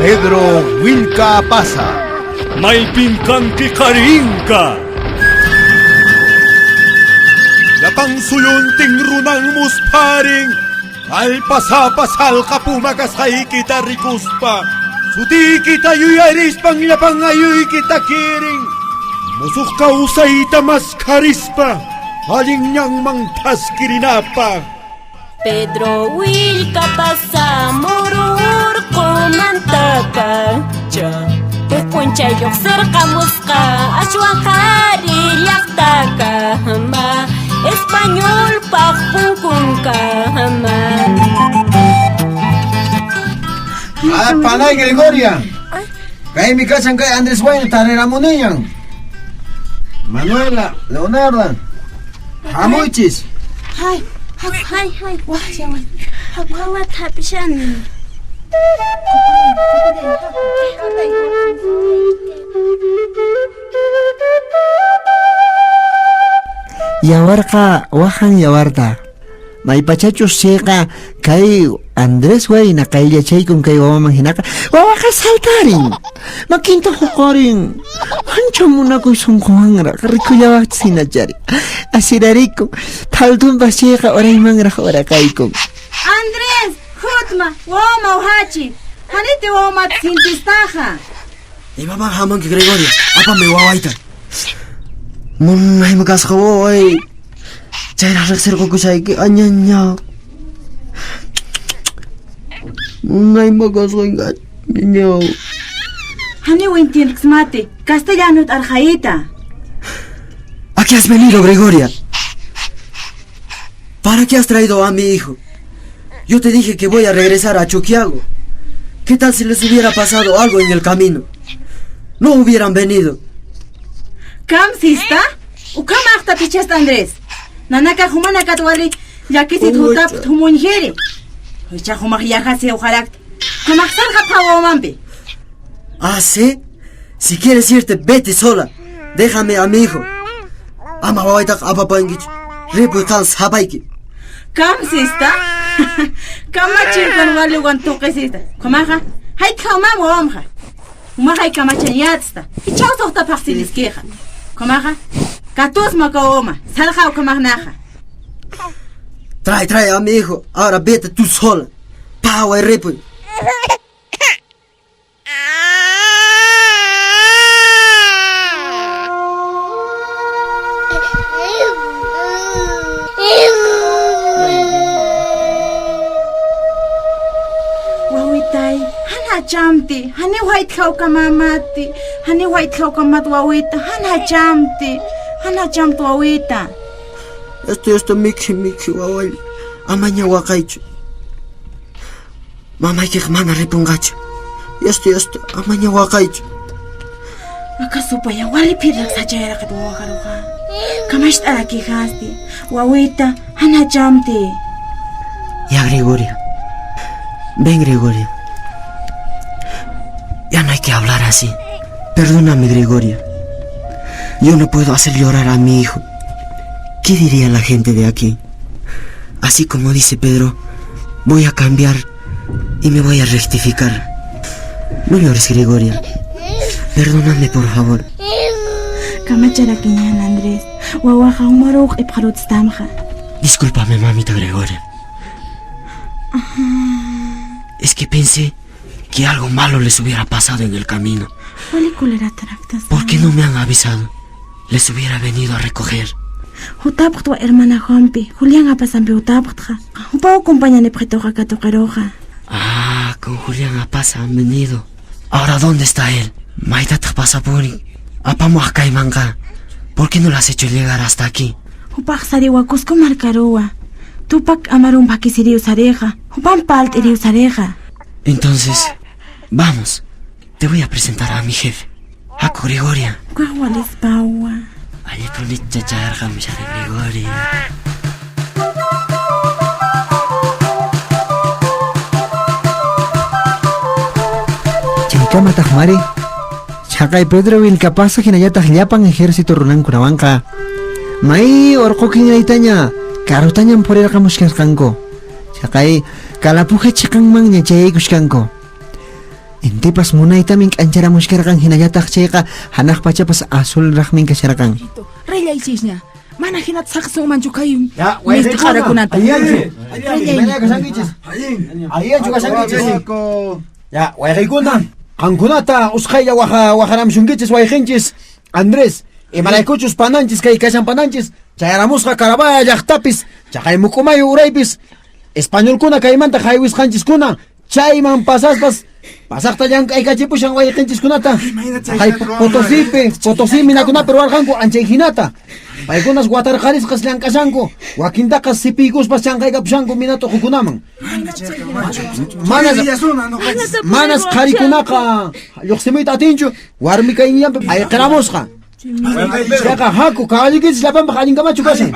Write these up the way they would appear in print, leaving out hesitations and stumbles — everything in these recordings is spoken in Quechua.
Pedro Willka Apaza. Maypin kanki qarinka. Llapan suyuntin runan muspharin, kallpasapa salqa puma kasqaykita rikuspa, sutiykita yuyarispan llapan ayuykita kirin, musuq kawsayta maskharispa, allin ñanman thaskirinapaq. Pedro Willka pasamururqumantapacha huk p'unchay lluqsirqamusqa ashwan qhari llaqtakama españolpaq punkunkama. Ah, panay Gregoria. Kaymi kashan kay Andrés Wayna tariramuniñan. Manuela, Leonardo. Hamuychis. Hay, hay, hay, wahsha, wawata hap'ishani. Yawarqa wahan yawarta. Maypachachus chayqa kay Andrés wayna qayllachaykun kay wawaman hinaqa wawaqa saltarin. Makinta huqarin. Ancha munakuy sunquwanraq rikullawaqchis hinachari. Asirarikun. Thaltunpas chayqa uraymanraq uraqaykun. Andrés, jutma, wawama uhachi. Haniti wawamata sintistaqa. Imaman hamunki Gregorio, apamay wawayta. Munaymi kasqa waway. Chayraq riqsirqukushayki añaña. Munaymi kasqa añaña. Hani entiendes mate, castellano arjaita. ¿A qué has venido, Gregoria? ¿Para qué has traído a mi hijo? Yo te dije que voy a regresar a Chuquiago. ¿Qué tal si les hubiera pasado algo en el camino? No hubieran venido. Kam sista? Ukam aqta pichasta Andrés. Nanaka humana katwali llakisit hutap humunjeri. Hucha humaq yajasi ujarakta. Humaq sarqa phawamampi. Ah, ¿sí? Si quieres irte, vete sola. Déjame a mi hijo. Ama wawaytaqa apapankichu. Ripuy qan sapayki. Kam sista? Kamachin waliwan tuqisista. Kumaqa haytqa umam wawamqa. Umaqay kamachan yatsta. Ichaw suqta paqsiliskiqa. Kumaqa katusma kawuma. Sarqa ukamaqnaqa. Trae, trae a mi hijo. Ahora vete tú sola. Paway ripuy. Wawitay, hana chamti, hani waytjawka mamati, hani waytjawka mat wawita, hana chamti, hana chamt wawita. Esto, mikhi, mikhi, waway. Amaña waqaychu. Mamaykiqa mana ripunqachu. Esto, amaña waqaychu. Akasupaya wali piraq sachayaraqit wawaqaruqa. Kamasht'arakijasti, wawita, hana chamti. Ya, Gregorio. Ven, Gregorio. Ya no hay que hablar así. Perdóname, Gregorio. Yo no puedo hacer llorar a mi hijo. ¿Qué diría la gente de aquí? Así como dice Pedro, voy a cambiar y me voy a rectificar. No llores, Gregoria. Perdóname, por favor. Kamacharakiñan, Andrés. Wawaqa umaruq ipqarutstamqa. Discúlpame, mamita Gregoria. Es que pensé que algo malo les hubiera pasado en el camino. ¿Por qué no me han avisado? Les hubiera venido a recoger. Hutapqtwa hermana Juanpi, Julián apasampi hutapqtqa. Hupaw compañani pqituqa katuqiruqa. Ah, con Julián Apaza han venido. Ahora, ¿dónde está él? Maytataq pasapuni. Apamuaq kaymanqa. ¿Por qué no lo has hecho llegar hasta aquí? Hupaq sariwa Cusco markaruwa. Tupac Amaru pakisiriu sareja. Hupan palt iriu sareja. Entonces, vamos. Te voy a presentar a mi jefe. Haku Gregoria. Kwawalis pawa. Allipunicha chayarqamushani Gregoria. Chaykamataq mari. Chaqay Pedro Vilcapasa hinallataq llapan ejército runankunawanqa. May urqukinaytaña karutañam purirqamushkarqanku. Chaqay kalapuja chiqanmanña chayaykushkanku. Intipas munaytamin k'ancharamushkarqan hinallataq chayqa hanaq pachapas azulraqmin kasharqan. Rellaychisña. Mana hinata saqsunmanchu kay Ya, misti qarakunata. Allinchu. Imayna kashankichis? Allinchu kashankichis? Ya, wayqiykuna, qankunata usqhaylla waqaramusunkichis wayqinchis Andrés, imaraykuchus pananchis kay kashan pananchis, chayaramusqa Carabaya llaqtapis, chaqay Mukumayu uraypis, españolkuna kaymanta haywisqanchiskuna, chayman pasaspas pasaqta llank'aykachipushan wayqinchiskunata. Hay Potosípi, Potosí minakunapi ruwarqanku anchay hinata. Paykunas watarqarisqas llank'ashanku, wakintaqa sipiykuspas chanqaykapushanku minata uqukunaman. Manas qharikunaqa lluqsimuyta atinchu, warmi kayñillanpi ayqiramusqa. Chayqa haku caballikichis llapanpaq allinkamachu kashan.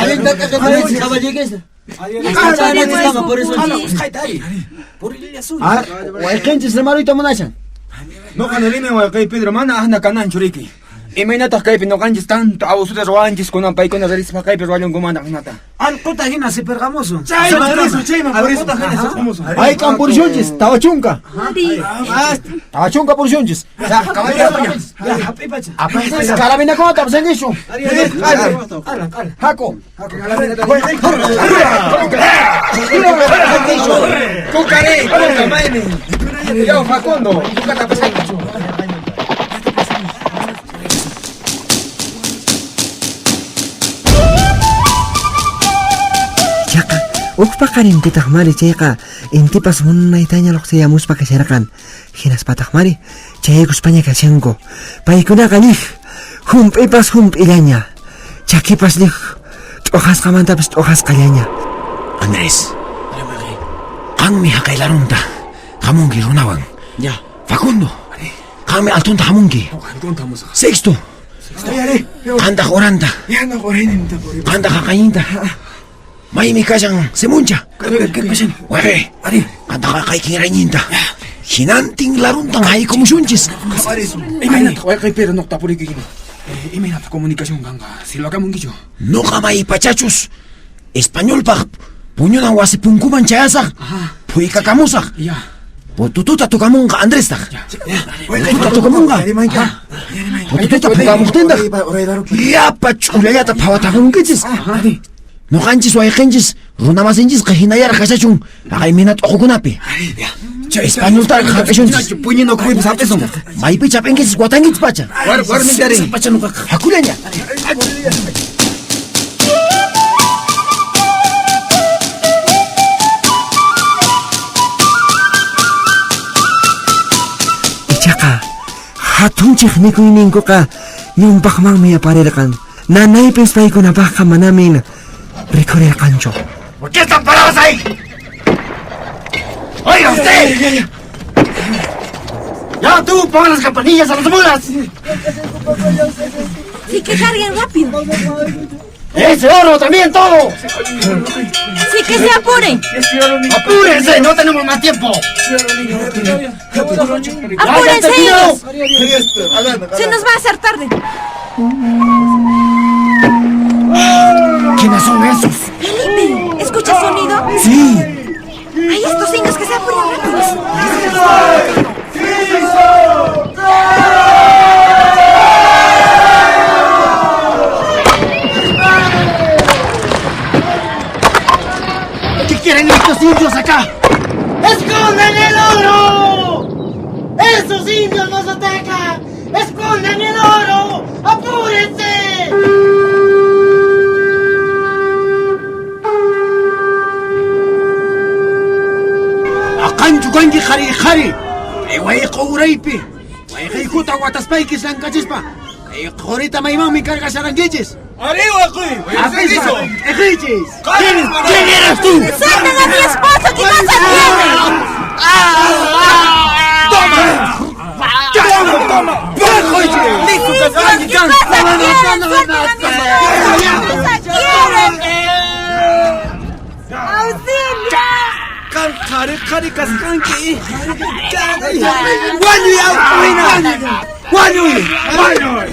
Allinta caballikichis. Wayqinchis rimaruyta munashan. Noqa nirimi wayqey Pedro mana ahna kananchu riki. Imaynataq kaypi noqanchis tanto abusuta ruwanchis kunan paykuna ririspa kaypi ruwallunkumanta ahnata. Alquta hina sipirqamusun. Chayman risun, chayman purisun. Alquta hina sipirqamusun. Hayk'an purishunchis, 40. 40 purishunchis. Ya, caballero. Ya, hap'ipacha. Apaychis carabinakunata apasankichu. Haku. Kukarí, kuka maymi. Yaw Facundo, kukata apasankichu. Chaqa, uj paqarinpitaq mari chayqa intipas munaytaña lluqsiyamuspa kasharqan. Hinaspataq mari chayaykuspaña kashanku. Paykunaqa llij hump'ipas hump'illaña, chakipas llij t'uqasqamantapis t'uqasqallaña. Andrés, qanmi haqay larunta hamunki runawan. Ya. Facundo, qanmi altunta hamunki. Sexto, qantaq uranta, qantaq haqayninta. Maymi kashan Simuncha. Waqi, qantaq haqaykin rayninta. Hinantin laruntan haykumushunchis. Imaynataq wayqey Pedro noqta puriykikini. Imaynataq comunicación kanqa? Silvakamunkichu? Noqa maypachachus españolpaq puñunan wasi punkuman chayasaq, phuykakamusaq. Putututa tukamunqa Andrestaq. Putututa tukamunqa. Putututa phukamuqtintaq llapa ch'ullallata phawatamunkichis. Noqanchis wayqinchis runamasinchisqa hinallaraq kashachun haqay mina t'uqukunapi. Españoltaraq hap'ishunchis. Puñuna ukhupipis hap'isun. Maypicha hap'inkichis watankichis pacha. Warmintari. Hakullaña. Ichaqa hatunchik nikuyninkuqa ñawpaqmanmi aparirqan. Nanaypis paykunapaqqa manamin rikhurirqanchu. ¿Por qué están parados ahí? ¡Oiga usted! ¡Ya tú, pongan las campanillas a las mulas! Sí, que carguen rápido. ¡Ese oro también, todo! Sí, que se apuren. ¡Apúrense! ¡No tenemos más tiempo! ¡Apúrense ellos! Se nos va a hacer tarde. ¿Quiénes son esos? Felipe, ¿escuchas sonido? Sí. ¡Ay, estos indios que se apuren rápido! ¿Qué quieren estos indios acá? ¡Escondan el oro! ¡Esos indios nos atacan! ¡Escondan el oro! ¡Apúrense! Aqanchu kanki qhari qhari. Kay wayqa uraypi. Wayqaykuta wataspaykis llank'achispa. Kay qurita maymanmi cargasharankichis. ¡Ari, wayqi! Hap'ispa, t'iqiychis. ¿Quién eres tú? ¡Suelten a mi esposo! ¿Qué cosa tienen? ¡Toma! ¡Toma! ¡Toma! ¡Listo, ¿Qué cosa quieren? ¡Suelten a mi esposo! ¿Qué cosa quieren? ¡Auxilio! Qan qhari qhari kasqanki. ¡Wañuy, autuhina! ¡Wañuy! ¡Wañuy!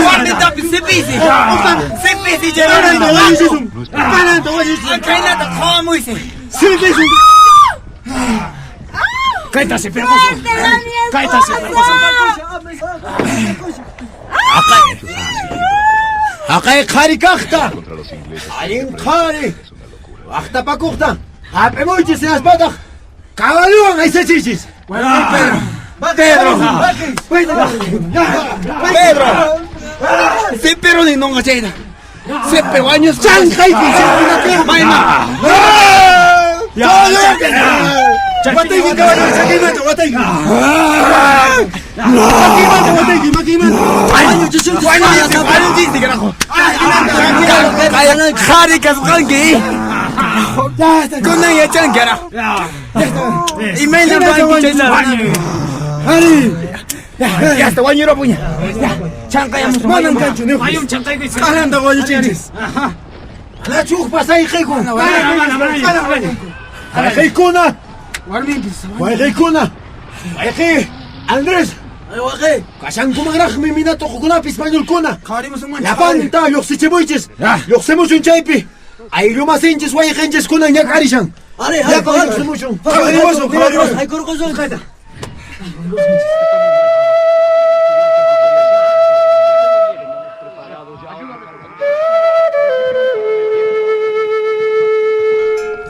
Warmitapis sipisi. Sipisi Jerónimo. Khaynata qhawamuysi. Kayta sipirqusun. Kayta sipirqusun. Haqay qhari kaqta. Allin qhari. Waqtapakuqta. Hap'imuychis hinaspataq caballowan aysachiychis. Pedro. Pedro. Pedro. Sipiruni nunqa chayta. Sipi wañusqa. Chanqayki sipinata. Mayma. Watayki caballo chakimanta watayki. Makimanta watayki makimanta. Wañuchisunchis. Wañuchis, wañuchis, carajo. Qhari kasqanki. Kunan yachanki, carajo. Imayna panki chayta. Ari. Ya está, wañurapuña. Ya, chanqayamusun. Manan kanchu niq. Mayum chanqayki. Qalanta wañuchinchis. Manachu huk pasayqayku. Wayqiykuna. Wayqiykuna. Wayqi Andrés. Wayqi. Kashankumanraqmi minatuqukunapi españolkuna. Llapanta lluqsichimuychis. Lluqsimuchun chaypi. Ayllumasinchis wayqinchiskuna ñak'arishan. Ari, Llapan lluqsimuchun. Qhawarimusun, qhawarimusun. Haykurqusun kayta.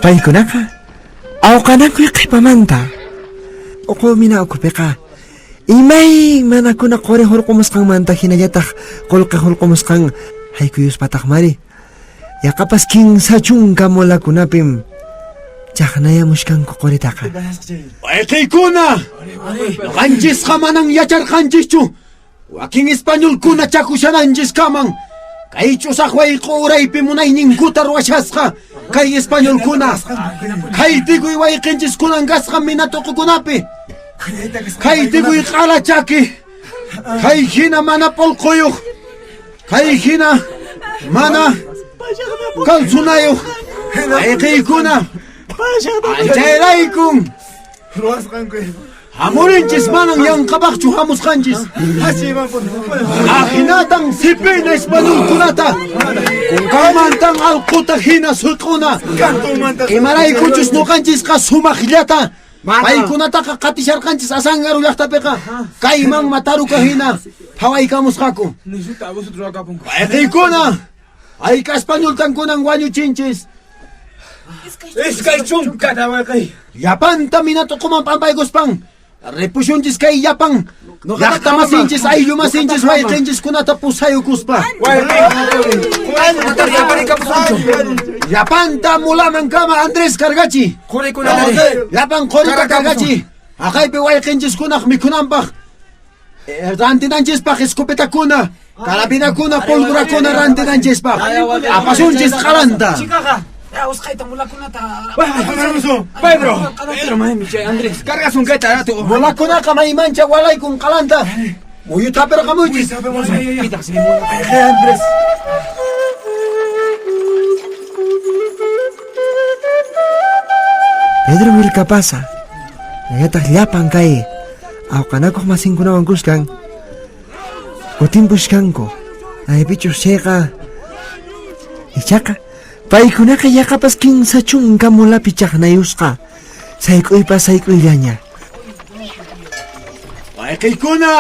Paykunaqa awqanakuy qhipamanta uqu mina ukhupiqa imay manakuna quri hurqumusqanmanta hinallataq qullqi hurqumusqan haykuyuspataqmari yaqapas 30 mulakunapim chaqnayamushkanku quritaqa. Wayqiykuna! Ñuqanchisqa manan yacharqanchischu. Wakin españolkuna chakushananchiskaman. Kay ch'usaq wayq'u uraypi munayninkuta ruwashasqa. Kay españolkuna. Kaytikuy wayqinchiskunan kasqa minatuqukunapi. Kaytikuy q'ala chaki. Kay hina mana p'ulquyuq. Kay hina mana kalsunayuq. Wayqiykuna. Anchayraykun. Hamurinchis manan yanqapaqchu hamusqanchis. Ahinatan sipina españolkunata. Kunkanmantan allquta hina suq'una. Imaraykuchus ñuqanchisqa sumaqllata. Paykunataqa qatisharqanchis Asangaru llaqtapiqa. Kayman mataruka hina phawaykamusqaku. Wayqiykuna, hayka españoltankunan wañuchinchis. 20 wayqiy. Llapanta minatuquman p'ampaykuspan ripushunchis kay llapan llaqtamasinchis ayllumasinchis wayqinchiskunata pusayukuspa. Llapanta mulaman kama Andrés cargachi. Llapan qurita cargachi. Haqaypi wayqinchiskunaq mikhunanpaq. Rantinanchispaq escopetakuna, carabinakuna, pólvorakuna rantinanchispaq. Apasunchis q'alanta. Pedro, Pedro, mami, chay Andrés, cargasun kayta rato. Mulakunaqa maymancha walaykun q'alanta. Muyuta hapirqamuychis. Andrés. Pedro Vilcapasa, hinallataq llapan kay awqanakuq masinkunawan kuskan kutimpushkanku. Aypichus chayqa ichaqa paykunaqa yaqapas 30 mulapi chaqnayusqa sayk'uypas sayk'uyllaña. Wayqiykuna,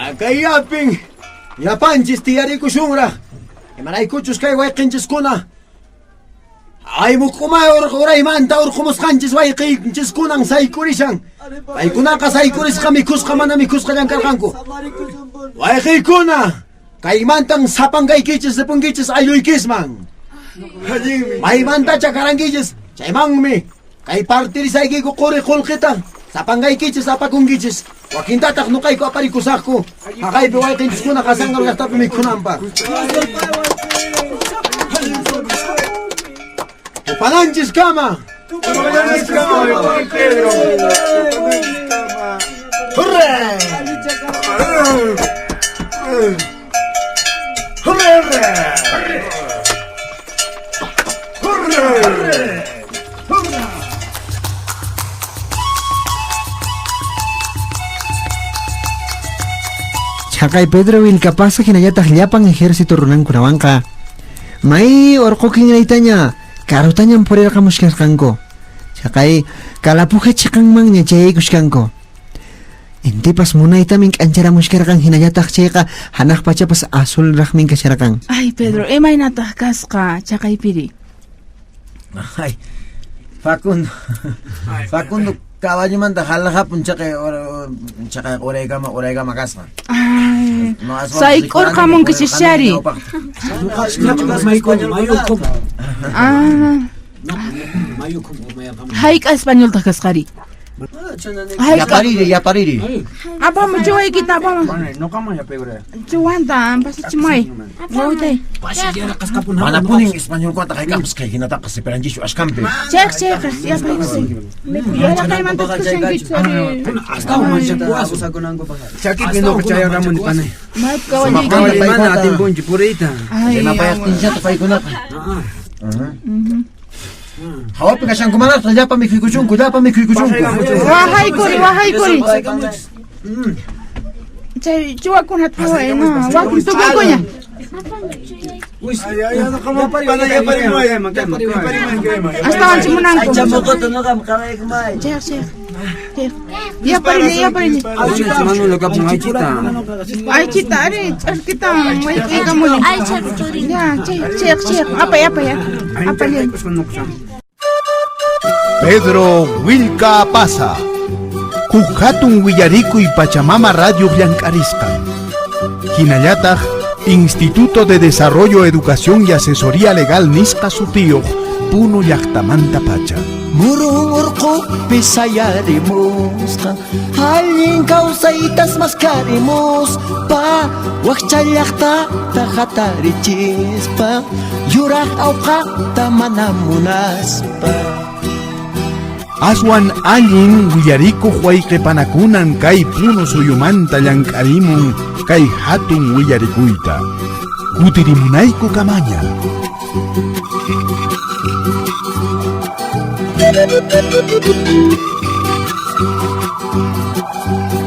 akayapin llapanchis tiyarikushunraq. Imaraykuchus kay wayqinchiskuna ay muk'umay urquraymanta urqumusqanchis wayqinchiskunan sayk'urishan. Paykunaqa saykurisqa mikhusqa mana mikhusqa llamkarqanku. Wayqiykuna, kaymantan sapankaykichis ripunkichis aylluykisman. Maymantacha karankichis chaymanmi kay partirisaykiku quri qullqita sapankaykichis apakunkichis. Wakintataq nuqayku aparikusaqku. Haqaypi wayqinchiskuna Asangaru llaqtapi mikhunanpaq. Tupananchis kama. Hurra! Hurra! Hurra! Hurra! Chaqay Pedro Vilcapasa hinallataq llapan ejército runankunawanqa may urqukinraytaña karutañam purirqamushkarqanku. Chaqay kalapuja chiqanmanña chayaykuchkanku. Intipas munaytamin k'ancharamuchkarqan hinallataq chayqa hanaq pachapas azulraqmin kasharqan. Ay, Pedro, imaynataq kasqa chaqaypiri? Ay, Facundo. Facundo caballomanta halaqapun chaqay chaqay uraykama uraykama kasqa. Ay, No, aswanpas sayk'urqamunkichisari. Ah, hayk'a españoltaq kasqari? Yapariri, yapariri. Apamu chuwaykita apamu. Noqaman yapayura. Chuwanta pasachimay. Wawitay. Manapunin españolkunata hayk'aqpas kay hinataqa sipiranchischu ashkanpi. Chayq chayqa yapaykusi. Yaraqaymanta kushankichu ari. Chakipi noqa chayaramuni panay. Maypi Kawalli kawallayki. mana atinpunchu puriyta. Ay, Rimapayaqtinchata paykunaqa. Hawapi kashankumanasqa llapa mikhuykuchunku, llapa mikhuykuchunku. Wahaykuri, wahaykuri. Chay chuwakunata phaway, no, wakin tukunkuña. Astawan chimunanku. Chayq chayq. Chayq. Yaparini, yaparini. Aychita ari ch'arkita wayk'aykamuni. Ya, chayq chayq chayq. Apay apay. Apay. Pedro Willka Apaza. Huk hatun willarikuy Pachamama Radio llank'arisqan. Hinallataq Instituto de Desarrollo, Educación y Asesoría Legal nisqa sutiyuq Puno llaqtamanta pacha. Murun urqupi sayarimusqa allin kawsaytas maskarimuspa wakcha llaqtata hatarichispa yuraq awqata mana munaspa. Aswan allin willarikuq wayqipanakunan kay Puno suyumanta llank'arimun kay hatun willarikuyta. Kutirimunayku kamaña. Thank you.